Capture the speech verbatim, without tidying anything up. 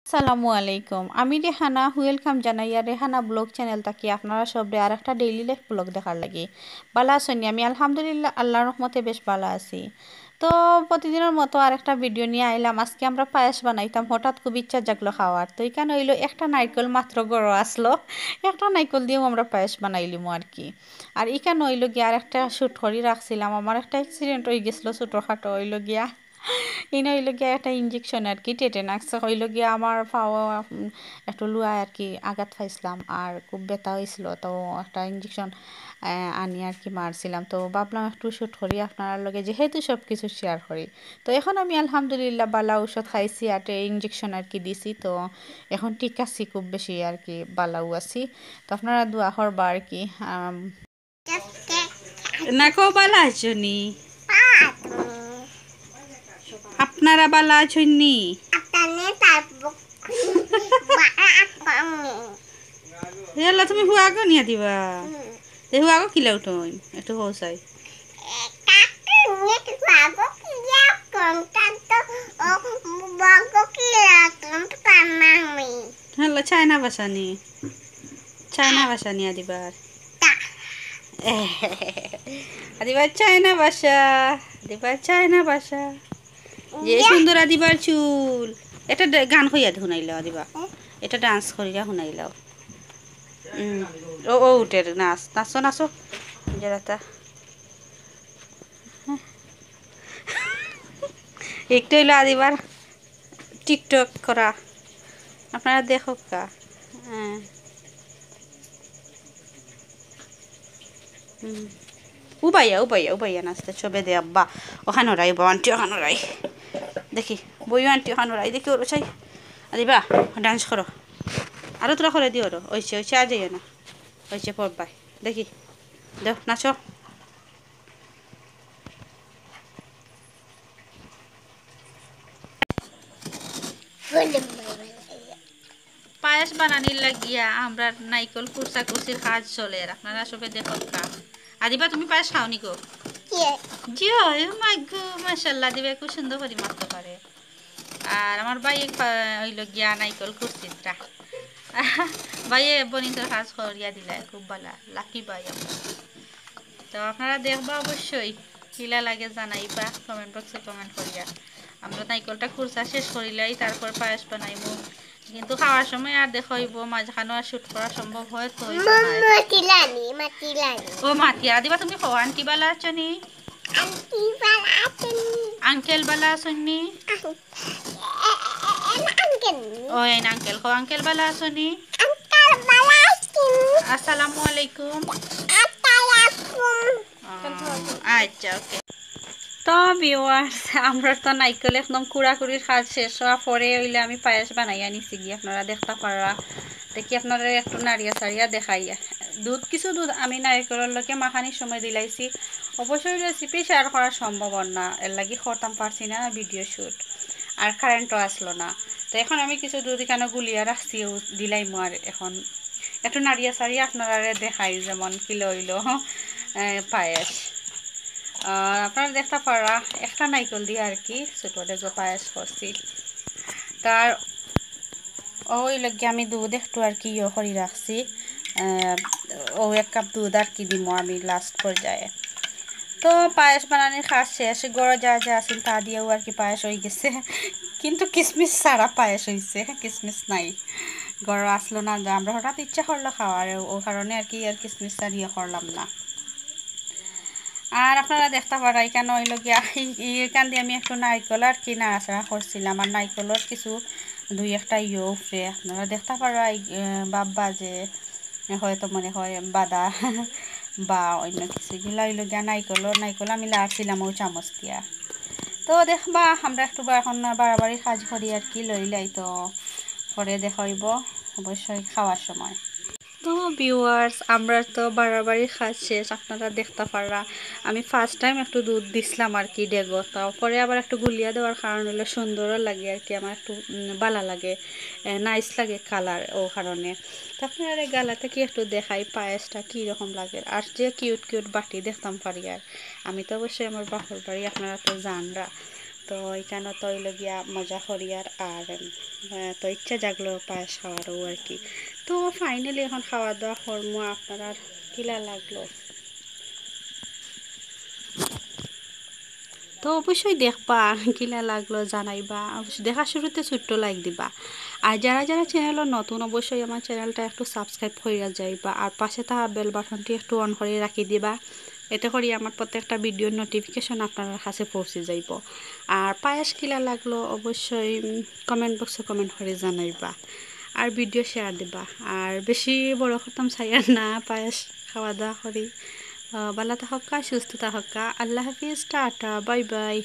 আসসালামু আলাইকুম, আমি রেহানা, welcome জানাইয়ার রেহানা ব্লগ চ্যানেল থাকি আপনারা সবরে আর একটা ডেইলি লাইফ ব্লগ দেখার লাগি। বালা আছইন নি? আমি আলহামদুলিল্লাহ, আল্লাহর রহমতে বেশ বালা আছি। তো প্রতিদিনর মতো আর একটা ভিডিও নিয়া আইলাম। আজকে আমরা পায়েস বানাইতাম, হঠাৎ খুব ইচ্ছা জাগলো খাওয়ার। তো ইখান অইলো একটা নাইরকল মাত্র ঘরো আছলো, একটা নাইরকল দিয়াউ আমরা পায়েস বানাইলিমু আর কি। আর ইখান অইলো গিয়া আর একটা শ্যুট করি রাখছিলাম, আমার একটা অ্যাক্সিডেন্ট অইগেছলো ছোটোখাটো, অইলো গিয়া ইনো অইলো গিয়া একটা ইঞ্জেকশন আর কি, টেটেনাক্স। অইলো গিয়া আমার পাও, উম, একটু লুয়া আর কি আঘাত পাইছলাম, আর খুব ব্যথা অইছলো, তো একটা ইঞ্জেকশন আনি আর কি মারছিলাম। তো ভাবলাম একটু শ্যুট করি আপনারার লগে, যেহেতু সব কিছু শেয়ার করি। তো এখন আমি আলহামদুলিল্লাহ বালা ঔষধ খাইছি, আর ইঞ্জেকশন আর কি দিছি, তো এখন ঠিক আছি, খুব বেশি আর কি বালাউ আছি। তো আপনারা দোয়া করবা আর কি। আম, না কও, বালা আছো নি? আপনারা বালা আছইন নি? ইয়াল্লা, তুমি হুয়াগো নিয়া দিবা। তে হুয়াগো কিলা উঠইন? একটু হৌসাই। ইয়াল্লা, চায়না ভাষা নি। চায়না ভাষা নি আদিবার। আদিবার চায়না ভাষা, আদিবার চায়না ভাষা। যে সুন্দর আদিবার চুল। এটা ডা-, গান কইয়া দে হুনাইলাও আদিবা। এটা ডান্স করিয়া হুনাইলাও। উম, ও, ও উঠের নাচ, নাচো, নাচো। যেরাতা। একটু অইলো আদিবার টিকটক করা। আপনারা দেখউক্কা। হ্যাঁ। হুম। উবাইয়া, উবাইয়া, উবাইয়া নাচতে ছবে দে আব্বা। ওখান ওরাই, বা আন্টি ওখান ওরাই। দেখি, বইও আন্টি ওখান ওরাই। দেখি, ওর চাই। আদিবা, ডান্স করো। আরো তোরা করে দিও ওরো। ওইছে, ওইছে, আর যাইও না। ওইছে, পড়বাই। দেখি। দেও, নাচো। পায়েস বানানির লাগিয়া আমরার নাইকল কুরসা কুরসির কাজ চলের, আপনারা সবে দেখউক্কা। আদিবা, তুমি পায়েস খাও নি গো? জিও, ও মাই গো, মাশাআল্লাহ, আদিবা খুব সুন্দর করি মাখতে পারে। আর আমার ভাই পা-, অইলো গিয়া নাইকল কুরসিটা। ভাইয়ে বনিন্তর কাজ করিয়া দিলা, খুব বালা, লাকি ভাই আমার। তো আপনারা দেখবা অবশ্যই, কিলা লাগে জানাইবা কমেন্ট বক্সে কমেন্ট করিয়া। আমরা নাইকলটা কুরসা শেষ করিলাই, তারপর পায়েস বানাইমু। কিন্তু খাওয়ার সময় আর দেখা অইবো, মাঝখানো আর শ্যুট করা সম্ভব অয় তো অইবো না। মাতিলানি, মাতিলানি। ও মাতিয়া, আদিবা তুমি কও, আন্টি বালা আছো নি? আন্টি বালা আছো নি? আঙ্কেল বালা আছইন নি? আং-, এ, এ, এ, এ, আঙ্কেল নি? ও, এই আঙ্কেল, কও, আঙ্কেল বালা আছো নি? আঙ্কেল বালা আছো নি? আসসালামু আলাইকুম। আসসালামু আলাইকুম। আহ, আচ্ছা, ওকে। তো ভিউয়ার্স, আমরা তো নাইকল একদম কুড়াকুড়ির কাজ শেষ অওয়ার পরে অইলে আমি পায়েস বানাইয়া নিছি গি, আপনারা দেখতা পাররা। দেখি আপনারা একটু নাড়িয়া চাড়িয়া দেখাইয়া। দুধ, কিছু দুধ আমি নাইকলর লগে মাখানির সময় দিলাইছি। অবশ্যই রেসিপি শেয়ার করা সম্ভব অর না, এর লাগি করতাম পারছি না ভিডিও শ্যুট, আর কারেন্টও আছলো না। তো এখন আমি কিছু দুধ ইখানো গুলিয়া রাখছি, ও দিলাইমু। আর এখন একটু নাড়িয়া চাড়িয়া আপনারারে দেখাই, যেমন কিলা অইলো, এ, পায়েস। আহ, আপনারা দেখতা পাররা, একটা নাইকল দিয়া আর কি ছোট ডেগো পায়েস করছি। তার অউ অইলো গিয়া আমি দুধ একটু আর কি ইয়ে করি রাখছি, আহ, অউ এক কাপ দুধ আর কি দিমু আমি লাস্ট পর্যায়ে। তো পায়েস বানানির কাজ শেষ, ঘরো যা যা আছিল তা দিয়াউ আর কি পায়েস অইগেছে, কিন্তু কিশমিশ ছাড়া পায়েস অইছে, কিশমিশ নাই, ঘরো আছলো না, আমরা হঠাৎ ইচ্ছা করলো খাওয়ার, অউ কারণে আর কি আর কিশমিশ আর ইয়ে করলাম না। আর আপনারা দেখতা পাররা, ইখানো অইলো গিয়া, ই-, ইখান দি আমি একটু নাইকল আর কি নাড়াচাড়া করছিলাম, আর নাইকলর কিছু দুই একটা ইয়ে উপরে আপনারা দেখতা পাররা, এই, এ, ভাববা যে হয়তো মনে হয় বাদা বা অন্য কিছু, ইগুলা অইলো গিয়া নাইকলর, নাইকল আমি লাড়ছিলাম অউ চামচ দিয়া। তো দেখবা, আমরা একটু বা-, এখন বাড়াবাড়ি কাজ করি আর কি, লইলাই, তো পরে দেখা অইবো অবশ্যই খাওয়ার সময়। তো ভিউয়ার্স, আমরার তো বাড়াবাড়ি কাজ শেষ, আপনারা দেখতা পাররা। আমি ফার্স্ট টাইম একটু দুধ দিছলাম আর কি ডেগো, তারপরে আবার একটু গুলিয়া দেওয়ার কারণ অইলো সুন্দরও লাগে আর কি, আমার একটু, উম, বালা লাগে, এ, নাইস লাগে কালার, অউ কারণে। তো আপনারারে গালা থাকি একটু দেখাই পায়েসটা কি রকম লাগে, আর যে কিউট কিউট বাটি দেখতাম পারি। আর আমি তো অবশ্যই আমার বাপর বাড়ি, আপনারা তো জানরা। তো ইখানো তো অইলো গিয়া মজা করিয়ার আর, আহ, তো ইচ্ছা জাগলো পায়েস খাওয়ারও আর কি। তো finally এখন খাওয়া দাওয়া করমু, আপনারার কিলা লাগলো? তো অবশ্যই দেখবা, কিলা লাগলো জানাইবা। অবশ্যই দেখার শুরুতে ছোট্ট like দিবা। আর যারা যারা channel-ও নতুন, অবশ্যই আমার channel-টা একটু subscribe করিয়া যাইবা। আর পাশে থাকা bell button-টি একটু on করি রাখি দিবা, এতে করি আমার প্রত্যেকটা video-র notification আপনারার কাছে পৌঁছি যাইবো। আর পায়েস কিলা লাগলো অবশ্যই, উম, comment box-ও comment করি জানাইবা। আর video share দিবা। আর বেশি বড় করতাম চাইয়ার না, পায়েস খাওয়া দাওয়া করি। আহ, ভালা থাকউক্কা, সুস্থ থাকউক্কা। আল্লাহ হাফিজ, টাটা, bye bye।